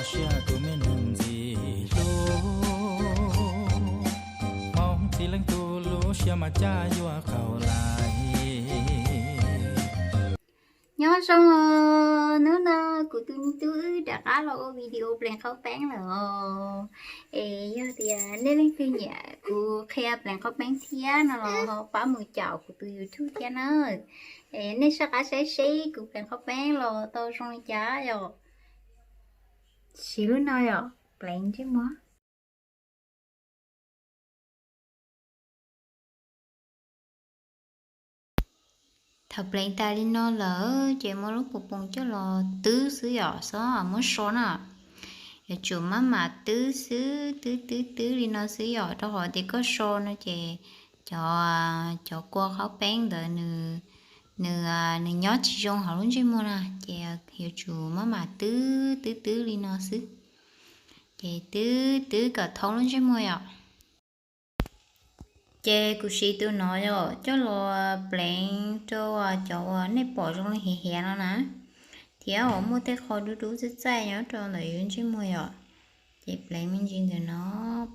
Siab tus me neeg ntxim hlub, Hmoob txiv leej tub lub siab mas caj yuav qaug lais. Nyob zoo os, hnub no kuv tus me tub wb rov qab los ua video pleev qhaub peeb lawm os. Es yog tias nej leej twg nyiam kuv qhia pleev qhaub peeb thiab no los ho pab mus caum kuv tus YouTube thiab na. Es nej soj qab saib seb kuv pleev qhaub peeb los tau zoo li cas yom. Siv lub no yom, pleev ntsej muag. Thaum pleev tas li no lawm ces muab lub pus poos coj los twb xwb yom, xob muab so na. Yuav tsum maj mam twb xwb, twb twb twb li no xwb yom, rau qhov tias koj so no ces cov, cov kua qhaub peeb ntawd nws, nws, nws nyob tsis zoo hauv lub ntsej muag na, ces yuav tsum maj mam twb twb twb li no xwb. Ces twb twb kom thoob lub ntsej muag yom. Ces kuv siv tus no yom coj los pleev rau cov uas nej pom zoo li hiav hiav no na, thiab uas muaj tej qho dub dub txaij txaij nyob rau ntawm yus ntsej muag yom. Ces pleev me ntsis ntawm no,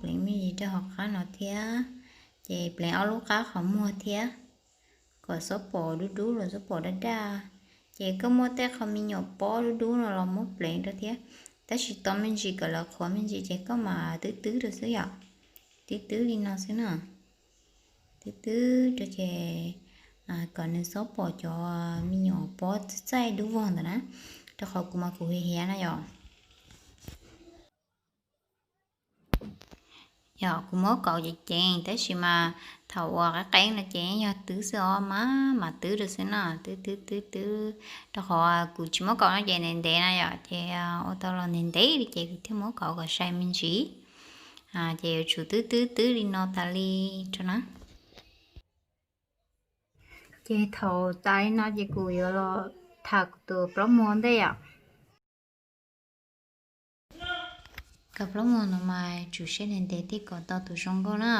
pleev me ntsis rau hauv qab no thiab, ces pleev ob lub qab qhov muag thiab, kom xob pom dub dub los xob pom daj daj. Ces koj muaj tej qho me nyuam pob dub dub no los muab pleev rau thiab, tab sis tos me ntsis kom lawv qhuav me ntsis ces koj mam twb twb rau xwb yom. Twb twb li no xwb na. Twb twb rau ces kom nws xob pom cov me nyuam pob txaij dub vog ntawd na, rau qhov kuv mas kuv hiav hiav na yom. Yog kuv muab kaus ceev ceev tab sis mas thaum uas qeeb qeeb no ces yog twb xwb os, maj mam twb rau xwb na, twb twb twb twb. Rau qhov kuv tsis muab kaus no ces ntev ntev na yom, ces ua tau los ntev ntev li ces kuv thiaj muab kaus kom sai me ntsis. Ces yuav tsum twb twb twb li no tas li rau na. Ces thaum tas li no ces kuv yuav los tham kuv tus plaub muag ntej yom. Koj plaub muag no mas tsum siab ntev ntev thiaj kom tau tus zoo nkauj na.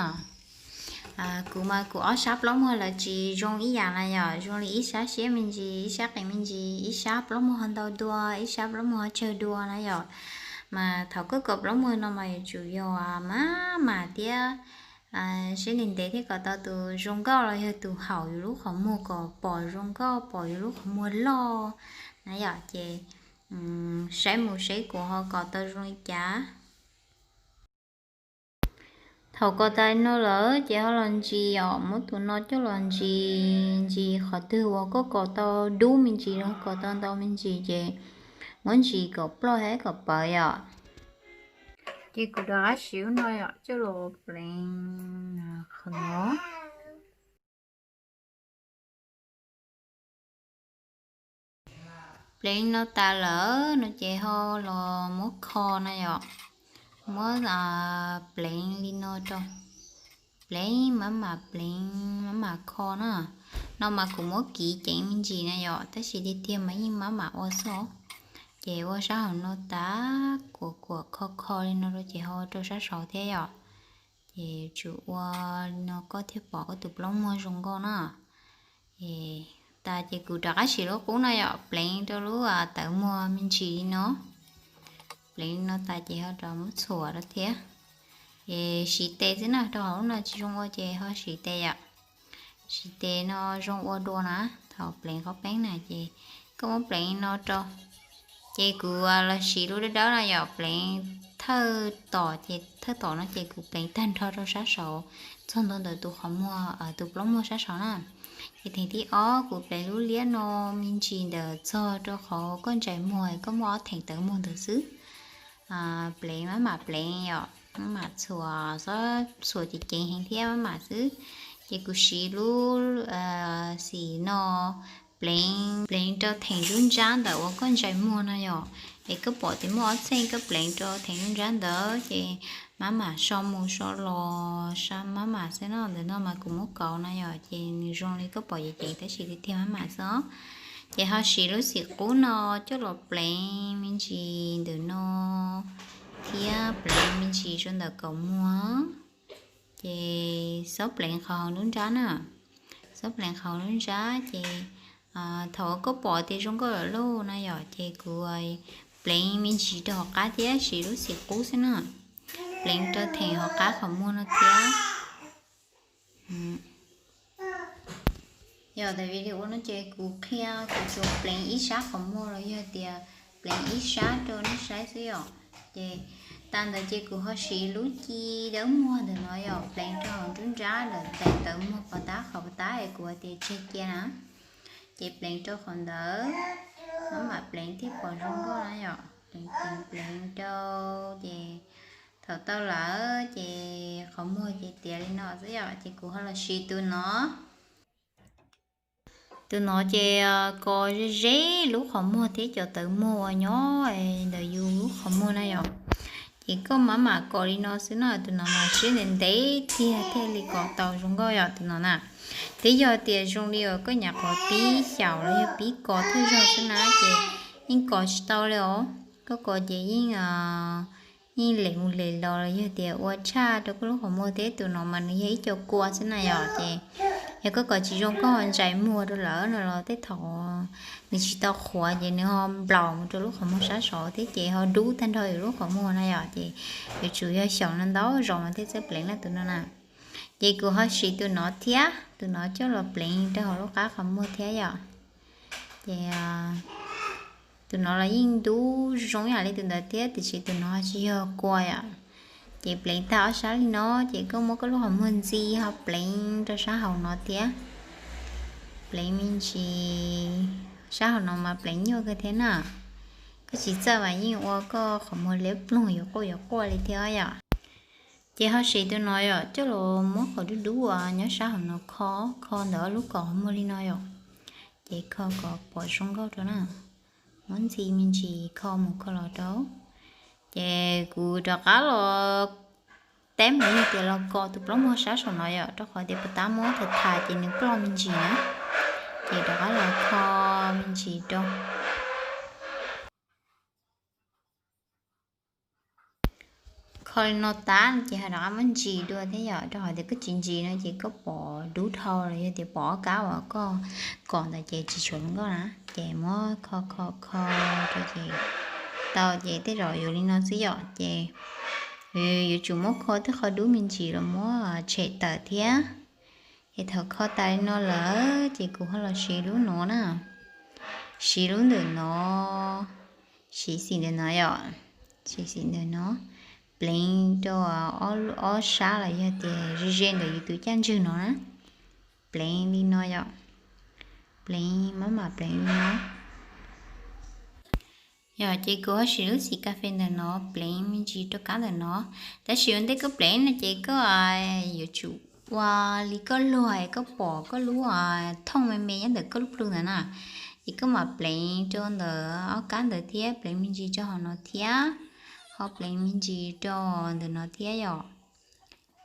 Kuv mas kuv ob sab plaub muag lawv tsis zoo ib yam na yom, zoo li ib sab siab me ntsis, ib sab qees me ntsis, ib sab plaub muag ho ntau dua, ib sab plaub muag ho tsawg dua na yom. Mas thaum koj kom plaub muag no mas yuav tsum yog maj mam thiab siab ntev ntev thiaj kom tau tus zoo nkauj los yog tus haum yus lub qhov muag kom pom zoo nkauj, pom yus lub qhov muag loj na yom. Ces saib mus seb kuv ho kom tau zoo li cas. Thaum kom tas li no lawm ces ho los ntsis os, muab tus no coj los ntsis, ntsis qhov twg uas koj kom tau dub me ntsis los kom tau ntau me ntsis ces muab ntsis kom ploj thiab kom pawv yom. Ces kuv rov qab siv lub no yom coj los pleev qhov no. Pleev no tas lawm no ces ho los muab kho na yom, muab pleev li no rau, pleev maj mam pleev maj mam kho na. No mas kuv muab kiv ceev me ntsis na yom, tab sis tiag tiag mas yeej maj mam ua xwb. Ces ua sab hauv no tas, kuam kuam kho kho li no rau ces ho rau sab saud thiab yom. Ces tsum ua li no koj thiaj pom koj tus plaub muag zoo nkauj na. Tas ces kuv rov qab siv lub qub no yom, pleev rau lub tawv muag me ntsis li no. Pleev li no tas ces ho rov muab txhuam rau thiab. Ces siv tes xwb na, rau hauv lub no tsis zoo ua ces ho siv tes yom. Siv tes no zoo ua dua na, thaum pleev qhaub peeb na ces koj muab pleev no rau. Ces kuv los siv lub dawb dawb no yom, pleev thawj tom ces thawj tom no ces kuv pleev tag nrho rau sab saud, txog ntua ntawm tus qhov muag, tus plaub muag sab saud na. Ces theem thib ob kuv pleev lub liab no me ntsis ntawm txog rau qhov koj ntsais muag, koj muaj ob theem tawv muag ntawd xwb. Pleev maj mam pleev yom, maj mam txhuam, xob txhuam ceev ceev heev thiab maj mam xwb. Ces kuv siv lub xim no pleev, pleev rau theem nruab nrab ntawm uas koj ntsais muag no yom. Es koj pom tias muaj ob txheej koj pleev rau theem nruab nrab ntawd ces maj mam so mus so los, maj mam xwb no. Ntawm no mas kuv muab kauv no yom, ces nws zoo li koj pom ceev ceev tab sis tiag tiag maj mam xwb os. Ces ho siv lub xim qub no coj los pleev me ntsis ntawm no thiab pleev me ntsis rau ntawm kaum muag. Ces xob pleev qhov hauv nruab nrab na, xob pleev qhov hauv nruab nrab ces thaum koj pom tias zoo nkauj lawm lauj na yom, ces kuv pleev me ntsis rau hauv qab thiab siv lub xim qub xwb na. Pleev rau theem hauv qab qhov muag no thiab. Yog tas video no ces kuv qhia kuv tsuas pleev ib sab qhov muag los yog tias pleev ib sab rau nej saib xwb yom. Ces tas ntawd ces kuv ho siv lub ci dawb muag ntawm no yom, pleev rau hauv nruab nrab ntawm tes taw muag pov tab qhov pov tab es kuv hais tias tseg cia na. Ces pleev rau qhov ntawd, maj mam pleev thiaj pom zoo nkauj na yom. Pleev pleev pleev rau ces thaum tau lawm ces qhov muag ces tiav li no xwb yom. Ces kuv ho los siv tus no. Tus no ces kos ze ze lub qhov muag thiab cov tawv muag uas nyob ntawm yus lub qhov muag na yom. Ces koj maj mam kos li no xwb na, tus no mas siab ntev ntev tiag thiaj li kos tau zoo nkauj yom tus no na. Twb yog tias zoo li uas koj nyuam qhuav pib xyaum los yog pib kos thawj zaug xwb na ces yeej kos tsis tau li os. Koj kos ces yeej yeej lem mus lem los los yog tias ua tshaj rau koj lub qhov muag thiab. Tus no mas nws yog ib co kua xwb na yom. Ces yog koj kos tsis zoo koj ho ntsais muag rau lawm no los tej thaum nws tsis tau qhuav ces nws ho nplaum mus rau lub qhov muag sab saud thiab ces ho dub tag nrho yus lub qhov muag na yom. Ces yuav tsum yog xyaum no ntau zaus mas thiaj txawj pleev na tus no na. Ces kuv ho siv tus no thiab, tus no coj los pleev rau hauv lub qab qhov muag thiab yom. Ces tus no los yeej dub zoo yam li tus ntawd thiab tiam sis tus no tsis yog kua yom. Ces pleev tag ob sab li no ces koj muab koj lub qhov muag ntxi ho pleev rau sab hauv no thiab. Pleev me ntsis, sab hauv no mas pleev nyuaj kawg thiab na. Koj tsis txawj mas yeej ua koj qhov muag liab ploog yuav quaj yuav quaj li thiab yom. Ces ho siv tus no yom coj los muab qhov dub dub uas nyob sab hauv no kho, kho ntawm ob lub qhov muag li no yom. Ces kho kom pom zoo nkauj rau na. Muab ntxi me ntsis kho mus kho los rau. Ces kuv rov qab los teb mus yog tias los kos tus plaub muag sab saum no yom, rau qhov tias puas tab muab tham tham ces nws ploj me ntsis na. Ces rov qab los kho me ntsis rau. Kho li no tas ces ho rov qab muab ntsis dua thiab yom, rau qhov tias koj tsis ntsis no ces koj pom dub dhau los yog tias pom ob kab uas koj kos ntawd ces tsis tshua zoo nkauj na. Ces muab kho kho kho rau ces tau ces tej zaum yuav li no xwb yom. Ces yuav tsum muab kho tej qhov dub me ntsis los muab tshem tawm thiab. Ces thaum kho tas li no lawm ces kuv ho los siv lub no na. Siv lub ntawm no, siv xim ntawm no yom, siv xim ntawm no pleev rau ob sab los yog tias ze ze ntawm yus tus caj ntswg no na. Pleev li no yom, pleev maj mam pleev li no. Yog ces kuv ho siv lub xim kas fes ntawm no pleev me ntsis rau kab ntawm no. Tab sis ua ntej koj pleev no ces koj yuav tsum ua li koj luag es koj pom koj lub thooj me me nyob ntawm koj lub plhu ntawd na. Ces koj mam pleev rau ntawm ob kab ntawd thiab pleev me ntsis rau hauv no thiab, ho pleev me ntsis rau ntawm no thiab yom.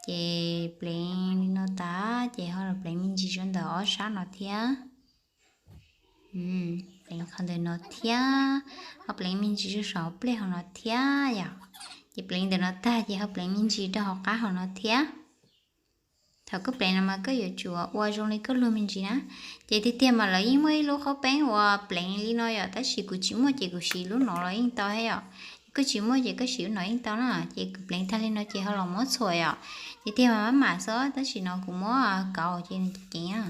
Ces pleev li no tas ces ho los pleev me ntsis rau ntawm ob sab no thiab. Pleev qhov ntawm no thiab, ho pleev me ntsis rau saum plej hauv no thiab yom. Ces pleev ntawm no tag ces ho pleev me ntsis rau hauv qab hauv no thiab. Thaum koj pleev no mas koj yuav tsum ua zoo li koj luag me ntsis na. Ces tiag tiag mas lawv yeej muaj ib lub qhaub peeb uas pleev li no yom, tab sis kuv tsis muaj ces kuv siv lub no los yeej tau thiab yom. Koj tsis muaj ces koj siv lub no yeej tau na. Ces kuv pleev tag li no ces ho los muab txhuam yom. Ces tiag mas maj mam xwb tab sis no kuv muab kauv ces nws ceev ceev na.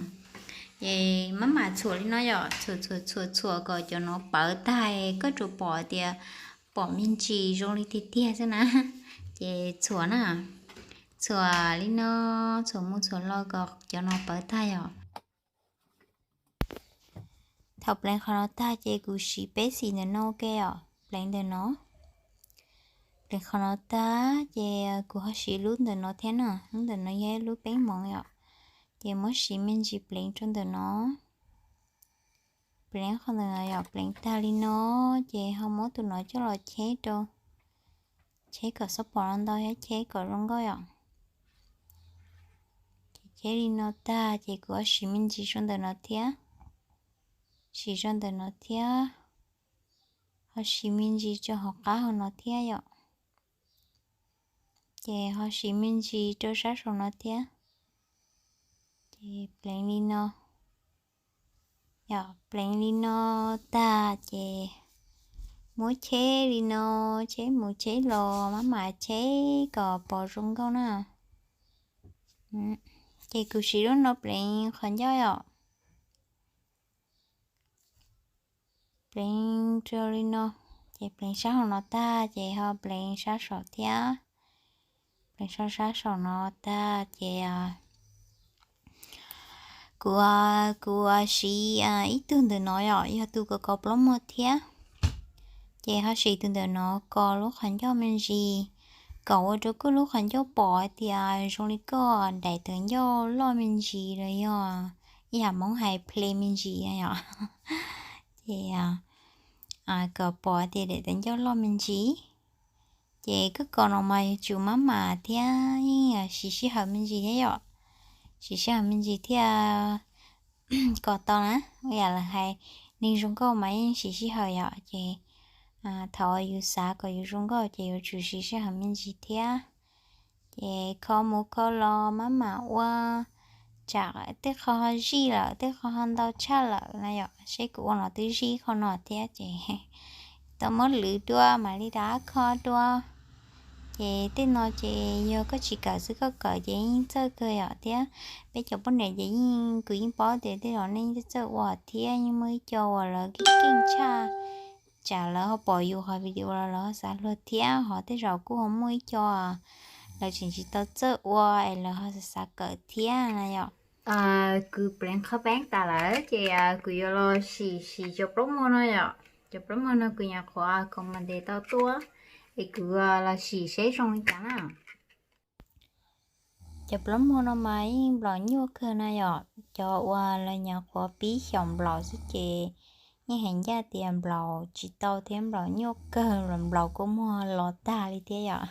Ces maj mam txhuam li no yom, txhuam txhuam txhuam txhuam kom cov no pawv tag, koj tsuas pom tias pom me ntsis zoo li tiag tiag xwb na. Ces txhuam na, txhuam li no, txhuam mus txhuam los kom cov no pawv tag yom. Thaum pleev qhov no tag ces kuv siv peb xim ntawm no ua ke os, pleev ntawm no. Pleev qhov no tag ces kuv ho siv lub ntawm no thiab na, lub ntawm no yog ib lub peeb hmoov yom. Ces muab siv me ntsis pleev rau ntawm no. Pleev qhov ntawm no yom, pleev tag li no ces ho muab tus no coj los cheb rau, cheb kom xob pom no ntau thiab cheb kom zoo nkauj yom. Ces cheb li no tag ces kuv ho siv me ntsis rau ntawm no thiab, siv rau ntawm no thiab, ho siv me ntsis rau hauv qab hauv no thiab yom. Ces ho siv me ntsis rau sab saum no thiab. Ces pleev li no, yog pleev li no tag ces Muab cheb li no, cheb mus cheb los, maj mam cheb kom pom zoo nkauj na. Ces kuv siv lub no pleev qhov ncauj yom. Pleev rau li no, ces pleev sab hauv no tag ces ho pleev sab saum thiab. Pleev sab, sab saum no tag ces kuv, kuv siv ib tug ntawm no yom, yog tus kos kos plaub muag thiab. Ces ho siv tus ntawm no kos lub qhov ncauj me ntsis, kom ua rau koj lub qhov ncauj pom hais tias zoo li koj daim tawv ncauj loj me ntsis los yog ib yam Hmoob hais ple me ntsis yom. Ces kom pom tias daim tawv ncauj loj me ntsis. Ces koj kos no mas yuav tsum maj mam thiab yeej siv sij hawm me ntsis thiab yom. Siv sij hawm me ntsis thiaj kos tau na. Ua yam lawv hais, neeg zoo nkauj mas yeej siv sij hawm yom. Ces thaum yus xav kom yus zoo nkauj ces yuav tsum siv sij hawm me ntsis thiab. Ces kho mus kho los maj mam ua, tsam tej qho ho zij lawm, tej qho ho ntau tshaj lawm na yom. Seb kuv ua no twb zij qho no thiab ces tau muab lwv dua mam li rov kho dua. Ces tej no ces yog koj tsis kawm xwb, koj kawm ces yeej txawj kawg yom. Thiab peb cov poj niam ces yeej, kuv yeej paub tias tej zaum nej yeej txawj ua thiab, yeej muaj ib co uas lawv keej keej tshaj, tsam lawv ho pom yus qhov video los lawv ho xav luag thiab. Ho tej zaum kuj ho muaj ib co lawv tseem tsis tau txawj ua es lawv ho xav xav kawm thiab na yom. Kuv pleev qhov peeb tas lawm ces kuv yuav los sim siv cov plaub muag no yom. Cov plaub muag no kuv nyuam qhuav kos mas ntes tau tuaj, es kuv los sim seb zoo li cas na. Cov plaub muag no mas yeej nplaum nyuaj kawg na yom. Cov uas lawv nyuam qhuav pib xyaum nplaum xwb ces yeej hais ncaj tias nplaum tsis tau thiab, nplaum nyuaj kawg, nplaum kua muag los tag li thiab yom.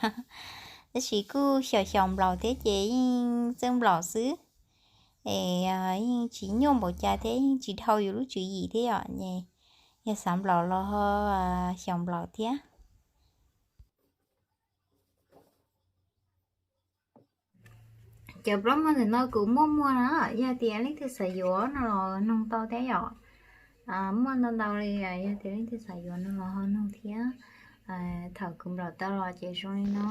Tab sis kuj xyaum xyaum nplaum thiab ces yeej txawj nplaum xwb. Es yeej tsis nyuaj npaum cas thiab, yeej tsis dhau yus lub tswv yim thiab yom. Yog xav nplaum los ho xyaum nplaum thiab. Cov plaub muag ntawm no kuv muaj muag na, yog tias leej twg xav yuav no los noog tau thiab yom. Muaj ntau ntau li, yog tias leej twg xav yuav no los ho noog thiab. Thaum kuv nplaum tau los ces zoo li no.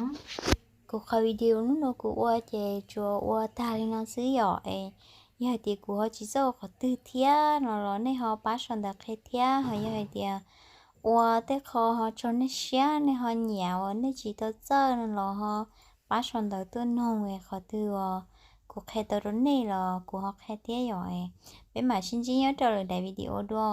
Kuv qhov video hnub no kuv ua ces tsuas ua tag li no xwb yom. Es yog hais tias kuv ho tsis txawj ua qhov twg thiab no los nej ho pab sau ntawv qhia thiab. Ho yog hais tias ua tej qho ho raug nej siab, nej ho nyiam uas nej tsis tau txawj no los ho pab sau ntawv tuaj noog es qhov twg uas kuv qhia tau rau nej los kuv ho qhia thiab yom. Peb mam sib ntsib nyob rau lwm daim video dua.